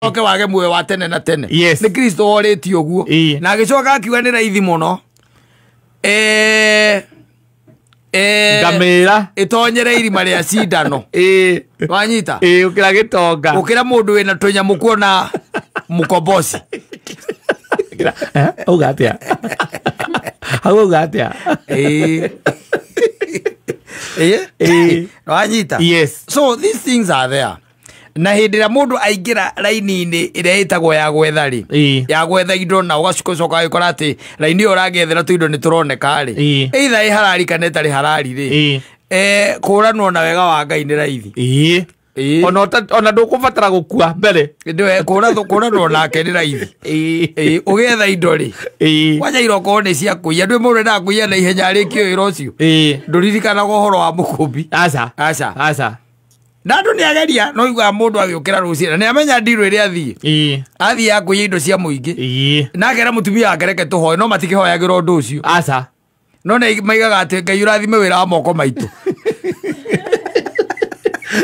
Oke wage muoyo wa tene na tene. Yes. Nĩ Kristo worĩtie ũguo. Ĩĩ. Na agĩcoka akiuga nĩ raithi mũno. Ngamĩra. Ĩtonyere irima rĩa cindano. Ĩĩ. Wanyita? Ĩĩ, ũkĩra gĩtonga. Gũkĩra mũndũ wĩna tũnyamũ kuona mũkomboci. Eh, auga atĩa? Hau auga atĩa? Ĩĩ. Ĩĩ. Ĩĩ. Wanyita? Yes. So these things are there. Na hĩndĩ ĩrĩa mũndũ aingĩra raini-inĩ ĩrĩa ĩtagwo ya gwetha rĩ, Ĩĩ. ya gwetha indo na ũgacoka ũgakora atĩ raini ĩyo ũragĩethera tũindo nĩ tũroneka rĩ, Ĩĩ. either ĩ harari kana ĩtarĩ harari rĩ, Ĩĩ. kũranwo na wega wa Ngai nĩ raithi. Ĩĩ. Ĩĩ. Ona ndũkũbatara gũkua mbere. Kũranwo nake nĩ raithi. Ĩĩ. Ĩĩ, ũgĩetha indo rĩ, Ĩĩ. kwanja iroko nĩ cia kũiya, ndwĩ mũndũ endaga kũiya na ihenya arĩkie wĩra ũcio. Ĩĩ. Ndũririkanaga ũhoro wa mũkũmbi. Aca. Aca. Aca. Na andũ nĩ ageria, no iguaga mũndũ agĩũkĩra rũcinĩ, na nĩ amenya ndirũ ĩrĩa athiĩ. Ĩĩ. Athiĩ akũiya indo cia mũingĩ. Ĩĩ. Na akera mũtumia wake reke tũhoe, no matikĩhoyagĩra ũndũ ũcio. Aca. No nĩ maigaga atĩ Ngai ũrathime wĩra wa moko maitũ.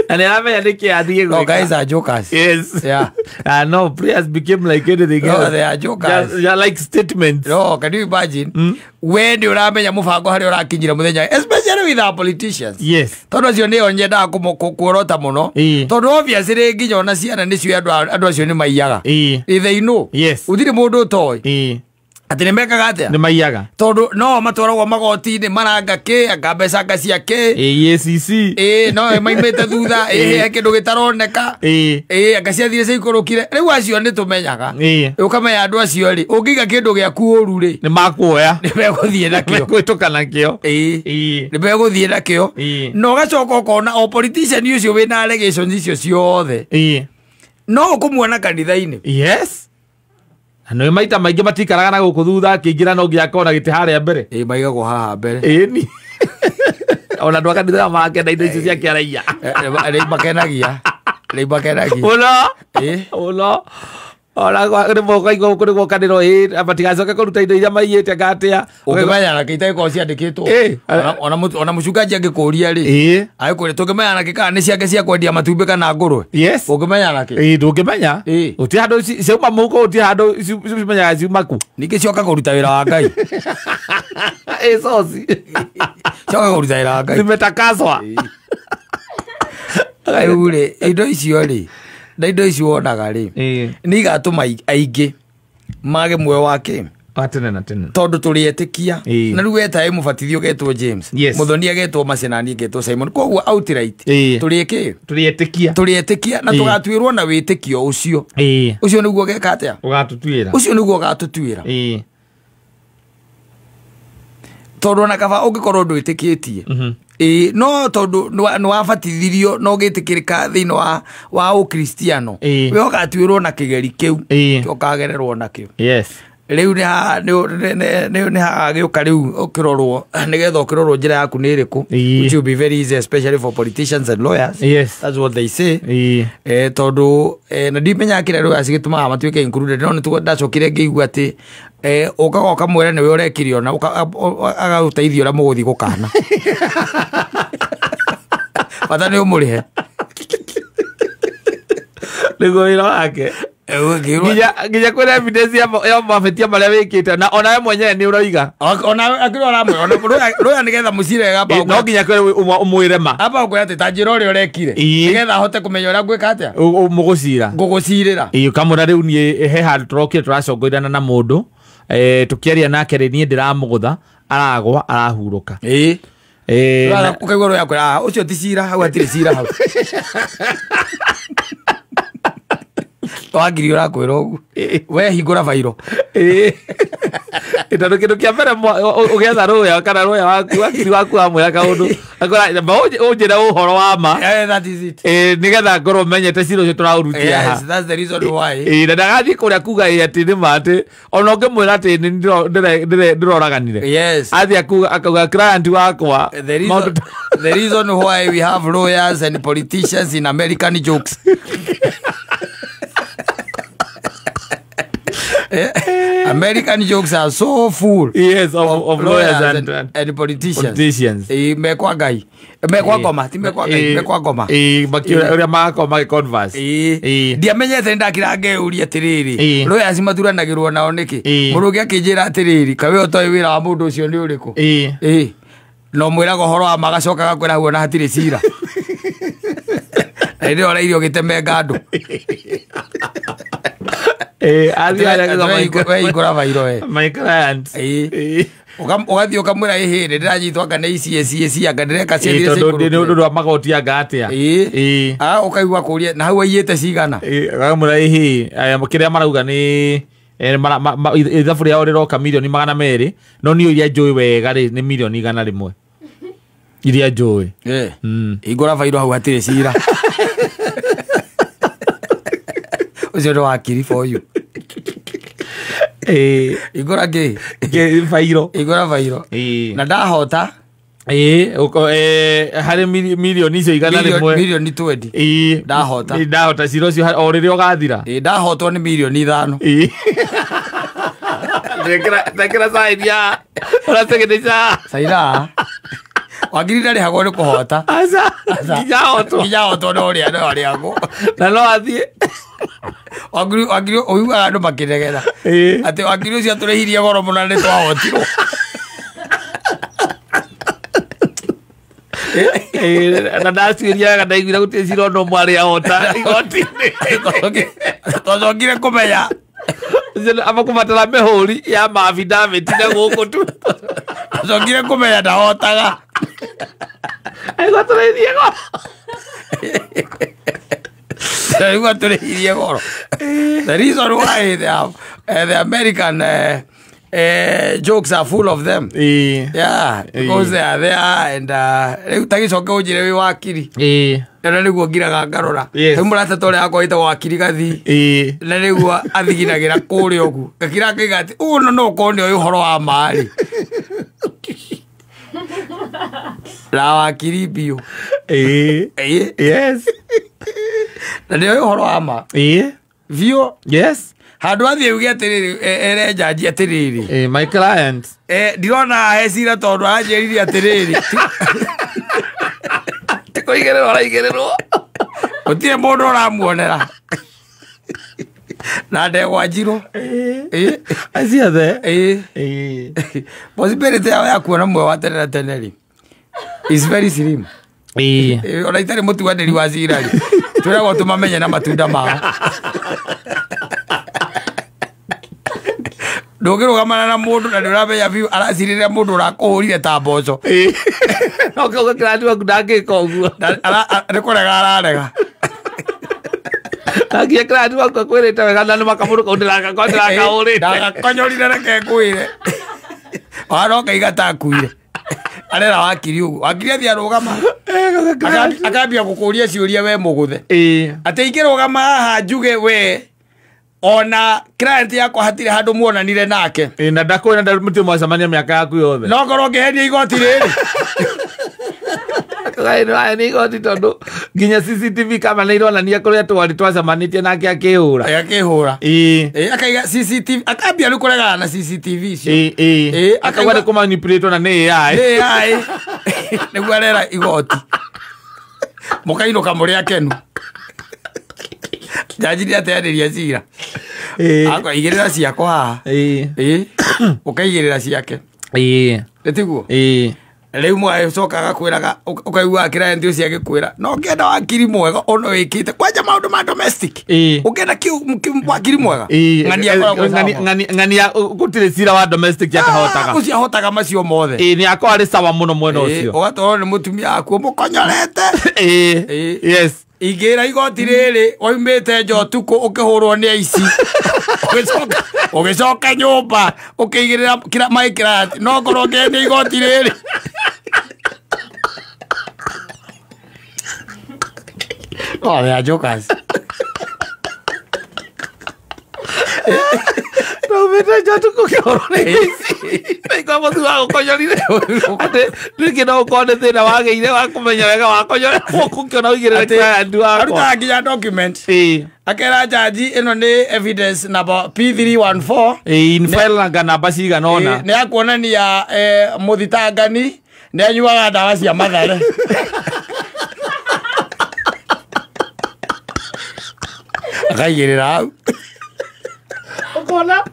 Na nĩ aramenya nĩkĩ athiĩ No, gwĩka. guys are jokers. Yes. Yeah. I know prayers became like anything No, else. they are jokers. Just like statements. No, can you imagine? We nĩ ũramenya mũbango harĩa ũrakinyira mũthenya, especially with our politicians. Yes. Tondũ acio nĩo nyendaga kuorota mũno. Ĩĩ. Tondũ obviously nginya ona ciana nĩcio andũ acio nĩ maiyaga. Ĩĩ. They know. Yes. Gũtirĩ mũndũ ũtoĩ. Ĩĩ. Atĩ nĩ mekaga atĩa? Nĩ maiyaga. Tondũ no matwaragwo magoti-inĩ maranga kĩ, anga mbeca anga cia kĩ. Ĩĩ, ACC. Ĩĩ, no maimĩte thutha, ĩĩ, he kĩndũ gĩtaroneka. Ĩĩ. Ĩĩ, anga ciathire ciikũrũkire. Rĩu acio nĩ tũmenyaga. Ĩĩ. Ũkamenya andũ acio rĩ, ũngĩiga kĩndũ gĩaku ũru rĩ, Nĩ makuoya. nĩ megũthiĩ nakĩo. Megũhĩtũka nakĩo. Ĩĩ. Ĩĩ. Nĩ megũthiĩ nakĩo. Ĩĩ. Na ũgacoka ũkona o politician ũcio wĩna allegations icio ciothe. Ĩĩ. No ũkũmuona kanitha-inĩ. Yes. Na nĩ maita maingĩ matikaraga na gũkũ thutha akĩingĩra no nginya akona gĩtĩ harĩa mbere. Ĩĩ, maigagwo haha mbere. Ĩĩ ni. Ona andũ a kanitha marakena indo icio ciake araiya. Rĩu makenagia. Rĩu makenagia. Mũno. Ĩĩ. Mũno. Ona rĩmwe ũkaigua kũrĩ gwokanĩrwo ĩĩ matigacoke kũruta indo iria maiyĩte ngatia. Ũngĩmenya na kĩ itagĩkorwo ciandĩkĩtwo. Ĩĩ. Ona mũcungaji angĩkũria rĩ. Ĩĩ. Agĩkũria tũngĩmenya na kĩ kana nĩ ciake cia kwendia matumbĩ kana ngũrwe. Yes. Ũngĩmenya na kĩ? Ĩĩ ndũngĩmenya. Ĩĩ. Gũtirĩ handũ ciauma mũhuko gũtirĩ handũ cimenyaga ciuma kũ. Ningĩ cioka kũruta wĩra wa Ngai. Ĩĩ coci. Cioka kũruta wĩra wa Ngai. Zimetakaswa. Rĩu rĩ, indo icio rĩ, na indo icio wonaga rĩ, Ĩĩ. nĩ igatũma aingĩ mage muoyo wa kĩ? Wa tene na tene. Tondũ tũrĩ etĩkia. Ĩĩ. Na rĩu wetae mũbatithio ũgetwo James. Yes. Mũthoni agetwo Macenani agetwo Simon. Koguo outright. Ĩĩ. Tũrĩ kĩ? Tũrĩ etĩkia. Tũrĩ etĩkia na Ĩĩ. tũgatuĩrwo na wĩtĩkio ũcio. Ĩĩ. Ũcio nĩguo ũgeka atĩa? Ũgatũtuĩra. Ũcio nĩguo ũgatũtuĩra. Ĩĩ. Tondũ ona kaba ũngĩkorwo ndwĩtĩkĩtie. Mhm. Ĩĩ, no tondũ nĩ wabatithirio na ũgĩtĩkĩrĩka thĩinĩ wa ũkristiano. Ĩĩ. We ũgatuĩrwo na kĩgeri kĩu. Ĩĩ. Ũkagererwo nakĩo. Yes. Rĩu nĩ hagagĩũka rĩu ũkĩrorwo nĩgetha ũkĩrorwo njĩra yaku nĩ ĩrĩkũ. Ĩĩ. Which will be very easy especially for politicians and lawyers. Yes. That's what they say. Ĩĩ. Tondũ na ndimenyaga kĩrĩa lawyers gĩtũmaga matuĩke included, no nĩ ndacokire ngĩigua atĩ ũkaga ũkamwĩra nĩwe ũrekire ona agagũteithia ũrĩa mũgũthiĩ gũkana. Bata nĩ ũmũrĩhe. Nĩguo wĩra wake. Nginya kwĩna evidence ya mabĩtia marĩa wĩkĩte na onawe mwenyewe nĩ ũroiga. Ona akĩrwo aramwĩra, ona rũya nĩgetha mũcire gamba No nginya kwĩre ũmwĩre ma. Amba ũkwĩra atĩ ta njĩra ũrĩa ũrekire. Ĩĩ. Nĩgetha ahote kũmenya ũrĩa ngwĩka atĩa. Mũgũcira. Ngũgũcirĩra. Ĩĩ, ũkamwĩra rĩu niĩ he handũ tũrokire tũracongoirana na mũndũ. Tũkĩaria nake rĩ, niĩ ndĩramũgũtha, aragwa, arahurũka. Ĩĩ. Ũkaigua rũya akwĩra, ũcio ti cira, hau hatirĩ cira hau. Wangiri ũrakwĩra ũguo. We hingũra bairo. Ĩĩ. Tondũ kĩndũ kĩa mbere ũgĩetha rũya kana rũya waku, wakiri waku wamwĩra kaũndũ. Akwĩra, amba ũnjĩre ũhoro wa ma. Yeah, that is it. Ĩĩ, nĩgetha ngorwo menyete cira ũcio tũraũrutia haha. Yes, that's the reason why. Ĩĩ, na ndagathiĩ kũrĩa kuga ĩĩ atĩ nĩ ma atĩ ona ũngĩmwĩra atĩ nĩ ndĩroraganire. Yes. Athiĩ akauga client wakwa. The reason why we have lawyers and politicians in American jokes. American jokes are so full. Yes, of lawyers and politicians. Politicians. Mekwa ngai. Mekwa ngoma, ti mekwa ngai, mekwa ngoma. Makiuria magakorwo magĩ converse. Ndiamenyete ndakira ngeuria atiriri. Lawyers maturanagirwo nao niki? Mũndũ ũngĩ akĩnjĩra atiriri, kawe ũtoĩ wĩra wa mũndũ ũcio nĩ ũrĩkũ? No mwĩraga ũhoro wa magacoka gakwĩra hau ona hatirĩ cira. Na hĩndĩ ĩyo ũrairio ũgĩtemenga andũ. Wehingũra bairo we. My client. Ũgathiĩ ũkamwĩra ĩhĩ nĩ ndĩranyitwo anga nĩ ici ici anga ndĩreka ciathire Tondũ nĩ ũndũ wa magoti anga atĩa. Ũkaigua kũria na hau aiyĩte cigana. Akamwĩra ĩhĩ kĩrĩa marauga nĩ ithabu rĩao rĩroka mirioni 200 no niĩ iria njũĩ wega rĩ nĩ mirioni 101 iria njũĩ. Hingũra bairo hau hatirĩ cira. Ũcio nĩ wakiri for you. Hingũra kĩ? Bairo. Hingũra bairo. Na ndahota. Harĩ mirioni icio 101. Mirioni 20. Ndahota. Ndahota cira ũcio o rĩrĩa ũgathira. Ndahotwo nĩ mirioni 5. Ndekĩra sign ya ũrategete. Saina. Wakiri ndarĩhagwo nĩ kũhota. Aca. Nginya ahotwo. Nginya ahotwo no ũrĩa no arĩhagwo. Na no athiĩ. Wakiri ũiguaga andũ makĩnegena. Atĩ wakiri ũcio atũrĩhirie goro mũno na nĩ twahotirwo. Na ndaciria wega ndaiguire gũtirĩ cira ona ũmwe arĩ ahota igoti-inĩ. Twacokire kũmenya. Aba kũbatara mĩhũri ya ma-affidavit na gũkũ tu. Twacokire kũmenya ndahotaga. Aigua tũrĩhirie goro. Aigua tũrĩhirie goro. The reason why the American jokes are full of them. Yeah, because they are there and rĩu ta gĩcoke ũnjĩre wĩ wakiri. Na nĩguo ngiraga ngarora. Rĩu mũrata ta ũrĩa akwa wĩtagwo wakiri Gathii. Na nĩguo athiginagĩra kũrĩa ũguo. Ngakira ngaiga atĩ ũũ no ũkorwo nĩoĩ ũhoro wa ma rĩ. Na wakiri biũ. Yes. Na nĩoĩ ũhoro wa ma. Biũ. Yes. Handũ athiĩ uge atĩrĩrĩ ere njanji atĩrĩrĩ. My client. Ndirona he cira tondũ aranjĩrire atĩrĩrĩ. Ti kũigĩrĩrwo araigĩrĩrwo. Gũtirĩ mũndũ ũramuonera. Na ndegwa njirũ. Aciothe. Possibility yao ya kuona muoyo wa tene na tene rĩ is very slim. Ona itarĩ mũtuanĩri wa cira rĩ twĩragwo tũmamenye na matunda mao. Ndũngĩrũgamana na mũndũ na nĩũramenya biũ aracirĩrĩra mũndũ ũrakũhũrire ta mboco. No kauga kĩrati waku ndangĩka ũguo. Nĩ kũrega ararega. Nginya kĩrati waku akwĩrĩte wega na nĩ makamũrũ kau ndĩrakahũrĩte. Ndagakonyorire reke ngwĩre. Ona no ta akuire. Arera wakiri ũguo. Wakiri athiĩ arũgama. Akambia gũkũria ciũria we mũgũthe. Atĩ ingĩrũgama haha njuge we ona client yakwa hatirĩ handũ muonanire nake. Na ndakwĩra mũtirĩ mwacemania mĩaka yaku yothe. No ngorwo ngĩhenia igoti rĩrĩ. Nĩ igoti tondũ nginya CCTV kama nĩ ironania kũrĩa twarĩ twacemanĩtie nake akĩhũra. Akĩhũra. Akaiga CCTV akambia rĩu kũregana na CCTV icio. Akauga nĩ kũmanipulate na nĩ AI. Nĩ AI. Nĩguo arera igoti. Mũkainũka mũrĩ akenu. Njanji nĩateanĩria cira. Akwa igĩrĩra ciakwa haha. Ũkaigĩrĩra ciake. Nĩ tiguo? Rĩu mũgagĩcoka agakwĩraga ũkaiguaga client ũcio agĩkwĩra no ũngĩenda wakiri mwega ona wĩkĩte kwanja maũndũ ma domestic. Ũngĩenda wakiri mwega. Ng'ania akoragwo sawa. Ng'ania gũtirĩ cira wa domestic atahotaga. Ũcio ahotaga macio mothe. Nĩ akorwo arĩ sawa mũno mwena ũcio. Ũgatwarwo nĩ mũtumia waku ũmũkonyorete. Yes. Ingĩra igoti rĩrĩ waumĩte nja ũtukũ ũkĩhũrwo nĩ aici. Ũgĩcoka nyũmba ũkĩigĩrĩra my client no ngorwo ngĩhenia igoti rĩrĩ. Oh, they are jokers. Aumĩte nja ũtukũ kĩoro rĩngĩ ndaigua mũtu wa gũkonyorire atĩ rĩngĩ no ũkorwo nĩ thĩna wagĩire wa kũmenya wega wakonyorerwo gũkĩona ũigĩrĩre client wakwa. Arutaga nginya document. Akera jaji ĩno nĩ evidence number P314. In file na namba cigana ũna. Nĩ ya kuonania mũthitangani nĩ anyuaga ndawa cia Mathare. Akaigĩrĩra hau. Ũkona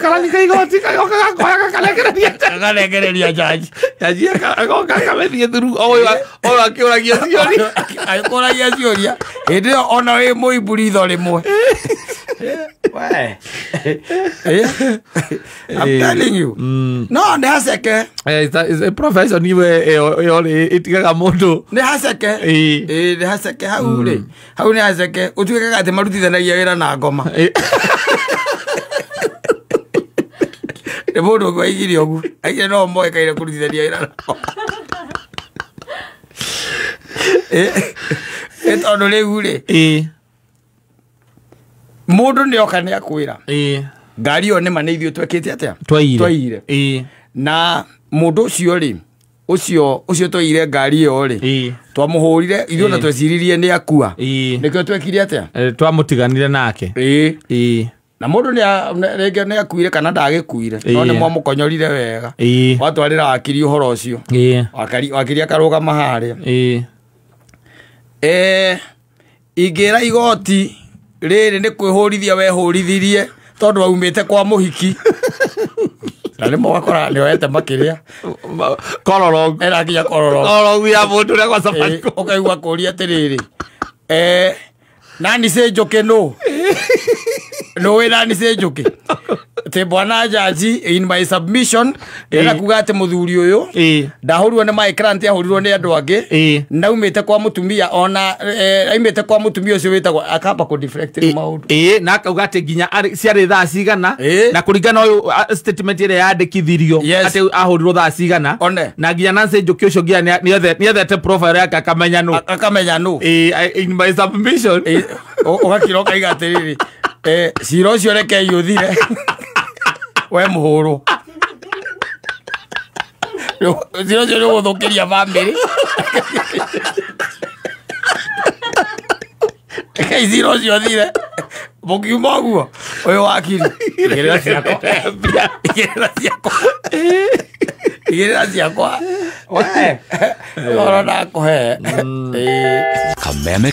karani ka igoti gagoka gakoya gakarekereria Gakarekereria jaji. Jaji agoka akamĩthiĩ through o ũyũ akĩũragia ciũria. Akĩũragia ciũria. Hĩndĩ ĩyo ona wĩ mũimbu ritho rĩmwe. We. I'm telling you. No, nĩ haceke. It's a profession iwe ĩyo ĩtigaga mũndũ. Nĩ haceke. Nĩ haceke hau rĩ. Hau nĩ haceke. Ũtuĩkaga atĩ marutithanagia wĩra na ngoma. Nĩ mũndũ ũngĩ waigire ũguo. Aigire no moĩkaine kũrutithania wĩra na ngoma. Tondũ rĩu rĩ. Mũndũ nĩ oka nĩ akwĩra. Ngari ĩyo nĩma nĩ ithuĩ twekĩte atĩa? Twaiyire. Na mũndũ ũcio rĩ, ũcio twaiyire ngari ĩyo rĩ, twamũhũrire ithuĩ ona tweciririe nĩ akua. Nĩkĩo twekire atĩa? Twamũtiganire nake. Na mũndũ rĩngĩ nĩ akuire kana ndagĩkuire, no nĩ mwamũkonyorire wega. Watwarĩra wakiri ũhoro ũcio. Wakiri akarũgama harĩa. Ingĩra igoti rĩrĩ nĩ kwĩhũrithia wehũrithirie tondũ waumĩte kwa mũhiki. Na rĩmwe ũgakora nĩoete makĩria. Kororogu. Ena nginya kororogu. Kororogu ya mũndũ ũrĩa gwa Safaricom. Ũkaigua kũria atĩrĩrĩ. Nani Nancy Njũkĩ nũ? Nũĩ Nancy Njũkĩ? Atĩ bwana jaji in my submission ndĩrenda kuga atĩ mũthuri ũyũ ndahũrirwo nĩ my client ahũrirwo nĩ andũ angĩ naumĩte kwa mũtumia ona aimĩte kwa mũtumia ũcio wĩtagwo akamba kũ deflect maũndũ. Na akauga atĩ nginya ciarĩ thaa cigana na kũringana ũyũ statement ĩrĩa yandĩkithirio atĩ ahũrirwo thaa cigana na nginya Nancy Njũkĩ ũcio nginya nĩethete profile yake akamenya nũ. Akamenya nũ. In my submission ũgakira ũkaiga atĩrĩrĩ cira ũcio rekei ũthire. We mũhũrwo. Cira ũcio nĩ ũgũthũkĩria bamĩrĩ. Rekei cira ũcio ũthire. Mũkiuma ũguo ũyũ wakiri igĩrĩra ciakwa. Igĩrĩra ciakwa. Igĩrĩra ciakwa. We ũhoro ndakũhe. Kameme.